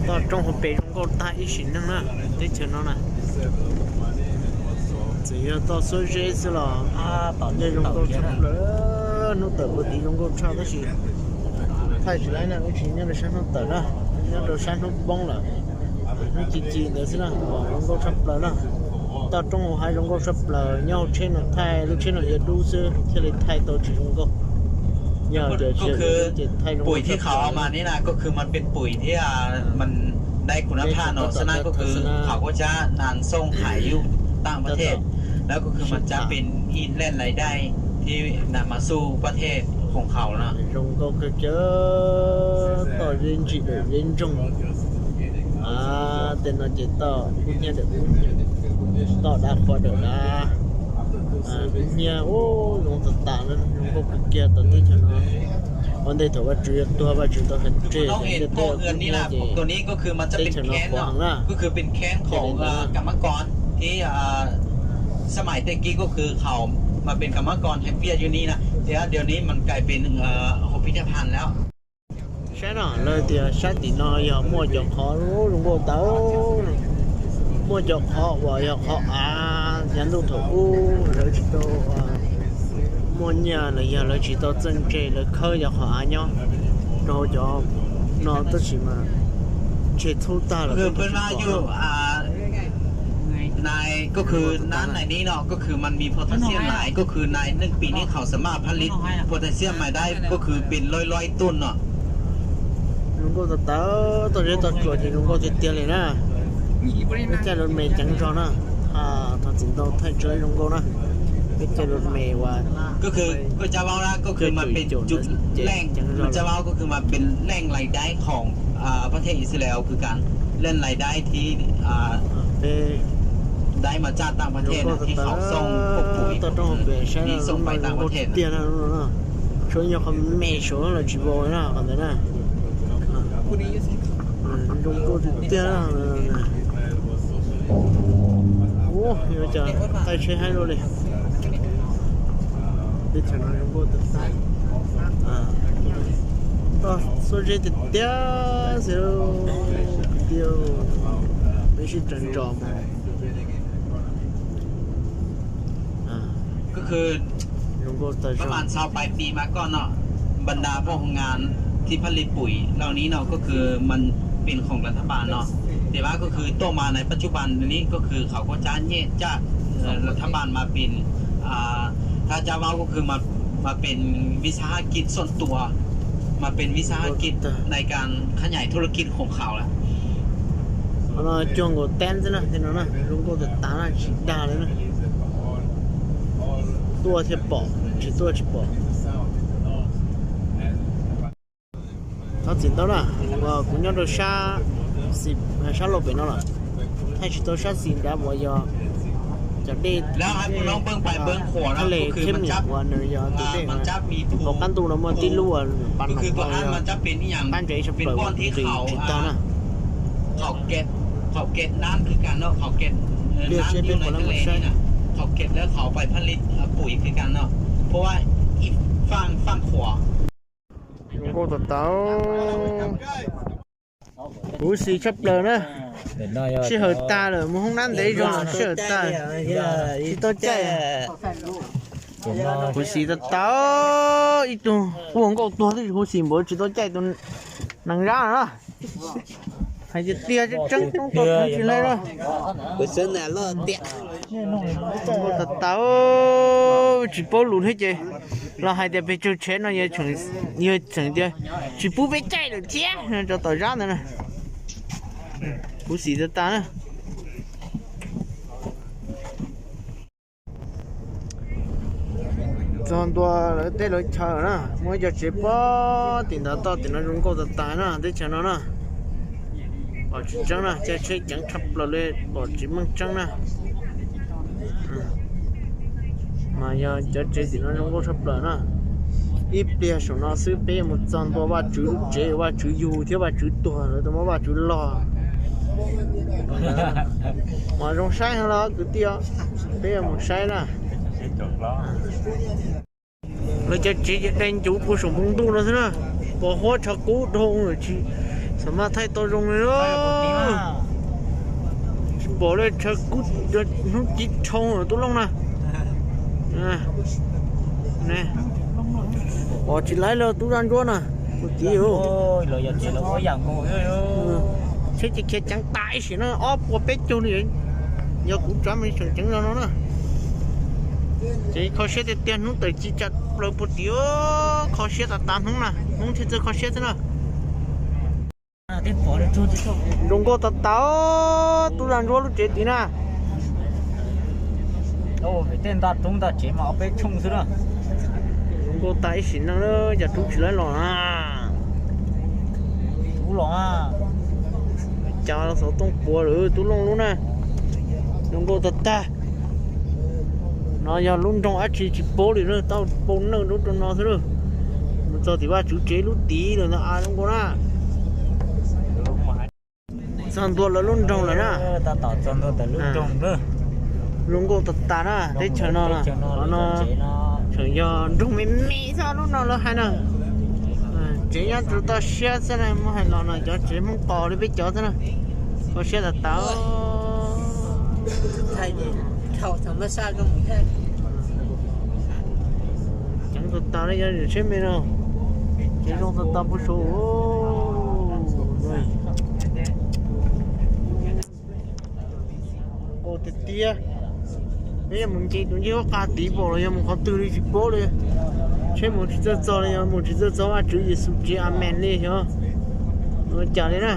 Toj roob hauv pes zoo nkauj tag ib sim neej na, teb chaws no na. Txawm yog toj xuab zeb xwb los yeej zoo nkauj tshaj plaws. Hnub tawm puag tid zoo nkauj tshaj tab sis thaij tsis laib na, wb tsis nyob rau sab hnub tawm na, nyob rau sab hnub poob lawm, hnub ci ci ntawd xwb na, zoo nkauj tshaj plaws na. Toj roob hauv hav zoo nkauj tshaj plaws, nyob hauv tsheb no thaij lub tsheb no yuav dub xwb thiaj li thaij tau tsis zoo nkauj. Yog tias tsis yog dub ces thaij zoo nkauj tshaj plaws. ที่เขาเอามานี่นะ ก็คือมันเป็นปุ๋ยที่ อ่า มันได้คุณภาพเนาะ ฉะนั้นก็คือเขาก็จะนำส่งขายอยู่ต่างประเทศ แล้วก็คือมันจะเป็นอีกแหล่งรายได้ที่นำมาสู่ประเทศของเขาเนาะ Zoo nkauj kawg kiag, toj zeb ntsim dawm zeb ntsoog. Tej no ces toj kub hnyiab dawm kub hnyiab, toj dab qhuav dawm dab. Kub hnyiab ub zoo tas tas, zoo nkauj kawg kiag tau teb chaws no. Ua ntej thaum Vajtswv yuav tuag Vajtswv tau hais tseg tias ntiaj teb kub hnyiab ces teb chaws no qhuav heev na. ก็คือมันจะเป็นแคมป์เนาะ ก็คือเป็นแคมป์ของ เอ่อ กรรมกรที่ เอ่อ สมัยแต่กี้ก็คือเขามาเป็นกรรมกรทำเปียกอยู่นี่นะ แต่ว่าเดี๋ยวนี้มันกลายเป็น เอ่อ พิพิธภัณฑ์แล้ว Saib no, lawv tias sab tim no yog muaj cov qhov zoo nkauj tawv, muaj cov qhov uas yog qhov av yav ntuj thaum ub lawv tsis tau muaj nyiaj los yog lawv tsis tau txawj ntse, lawv khawb cov qhov av nyob rau hauv cov no tab sis mas ntshe txhub tag lawm. ก็คือเพื่อนว่าอยู่ อ่า ใน ก็คือน้ำในนี้เนาะ ก็คือมันมีโพแทสเซียมหลาย ก็คือในหนึ่งปีนี้เขาสามารถผลิตโพแทสเซียมมาได้ ก็คือเป็นร้อยๆ ตันเนาะ Zoo nkauj tas tas, toj zeb toj tsuas ces zoo nkauj tiag tiag li na. Peb caij lus me ceev zog na, thov txim ntau thaij tsis zoo nkauj na. Peb caij lus me uas ก็คือ ก็จะเล่านะ ก็คือมันเป็นจุดแหล่ง มันจะเล่าก็คือมันเป็นแหล่งรายได้ของ อ่า ประเทศอิสราเอล คือการแหล่งรายได้ที่ อ่า ได้มาจากต่างประเทศนะ ที่เขาส่งพวกปุ๋ย นี่ส่งไปต่างประเทศนะ Suav yog qhov me suav los tsis vau na qhov ntawd na. Zoo nkauj tiag tiag. Ua cas taij tsheb haib luaj li. Teb chaws no zoo nkauj tiag tiag. Toj xuab zeb tiag tiag xwb. Kwv tij, peb sib raws ntsos mus. ก็คือ zoo nkauj tas zog ประมาณ ซาวปลายปีมาก่อนเนาะ บรรดาพวกโรงงานที่ผลิตปุ๋ยเหล่านี้เนาะ ก็คือมันเป็นของรัฐบาลเนาะ แต่ว่าก็คือต่อมาในปัจจุบันนี้ก็คือเขาก็จะแยกจาก เอ่อ รัฐบาลมาเป็น อ่า ถ้าจะว่าก็คือมา มาเป็นวิสาหกิจส่วนตัว มาเป็นวิสาหกิจในการขยายธุรกิจของเขาแล้ว Qhov no cuag nkaus teb xwb na, tej no na zoo nkauj tas tas na, tsis dag li na. Tuaj thiaj pom, tsis tuaj tsis pom. Thov txim ntau na, uas kuv nyob rau sab, sab laug pem no lawm, thaij tsis tau sab xis nrad uas yog cov dej, thaj le kheb niam uas nws yog tus dej uas qab ntuj no muaj tib lub uas pa no yog qab ntsev tshaj plaws, nqis tsis tau na. เขาเก็บ เขาเก็บน้ำคือกันเนาะ เขาเก็บ เอ่อ น้ำอยู่ในทะเลนี่นะ เขาเก็บแล้วเขาไปผลิต เอ่อ ปุ๋ยคือกันเนาะ เพราะว่าอีกฝั่ง ฝั่งขวา Zoo nkauj tas tas. Huv xis tshaj plaws na. Sij hawm tag lawm, mus hoob nab ntev zog, sij hawm tag. Tsis tau caij. Huv xis tas tas, ib tug ua nkauj tuag twb tsis huv xis npaum tsis tau caij tus nees zab na. Hais tiag tiag tseeb tseeb roob tau tsis hle na. Zoo nkauj tas tas, tsis paub lus thiab ces los hais tias pes tsawg tsheb no yog tseem tias tsis pub peb caij lawm thiab, cov tom zab ntawd na. Huv xis tas tas na. Txog ntua lawv teb lawv chaw na, muaj ib co tsev pob tim ntawd, toj tim no zoo nkauj tas tas na, teb chaws no na. Pom tsis tseeb na, caij tsheb ceev tshaj plaws li, pom tsis meej tseeb na. Mas yog cov tsev tim no zoo nkauj tshaj plaws na. Ib pliag saum no xwb peb yuav mus txog ntua Vajtswv lub tsev, Vajtswv yug thiab Vajtswv tuag lawv tau muab Vajtswv log. Mas zoo saib heev los kwv tij os, peb yuav mus saib na. Lawv cov tsev ces dai ncuv puag saum npoo ntuj no xwb na, pos huab tsho kub dhau tsis Mas thaij tau zoo li. Tsis pom li, tshav kub hnub ci dhau tub Looj na. Pom tsis laib li tub Zaj Ntsuab na. Tus txiv, tsheb ces khiav ceev tas ib sim na, ob puas peb caug li. Yog kuv tsav mas tseem ceev no no na. Ces kho siab tiag tiag, hnub tawm ci tsa plaws puag tim, kho siab tas tas hnub na, hnub thiaj txawj kho siab xwb na. Zoo nkauj tas tas tub Zaj Ntsuab lub tsev tid na. Tej nta roob nta tsev mas ob peb tshooj xwb na. Zoo nkauj tas ib sim neej, cas rub tsis laib los na. Rub los na. Cas xov tooj puas lawm tub Looj lub na. Zoo nkauj tag tag. No yog lub nroog dab tsi tsis paub li na, tau paub neej rau no xwb na. Mus txog tim Vaj Tswv tsev lub tid lawm ntag, zoo nkauj na. Txog ntua lawv lub nroog lawm na. Zoo nkauj tas tas na, teb chaws no, qhov no tseem yog nroog me me xwb lub no lawv hais na. Tsev nyob rau toj siab xwb na, muab hais los no cov tsev Hmoob qos li peb cov xwb na. Kho siab tas tas. Ceev tas tas li, yog tsheb me no, ces zoo tas tas puag saud. Zoo nkauj tiag tiag. Peb yuav mus nce tus ncej huab qab tid pom los yog mus qhov twg li tsis paub li. Tsheb mus tsis txawj txog li, yog mus tsis txawj txog Vaj Tswv Yexus tsev, amees li xyov ua cas li na.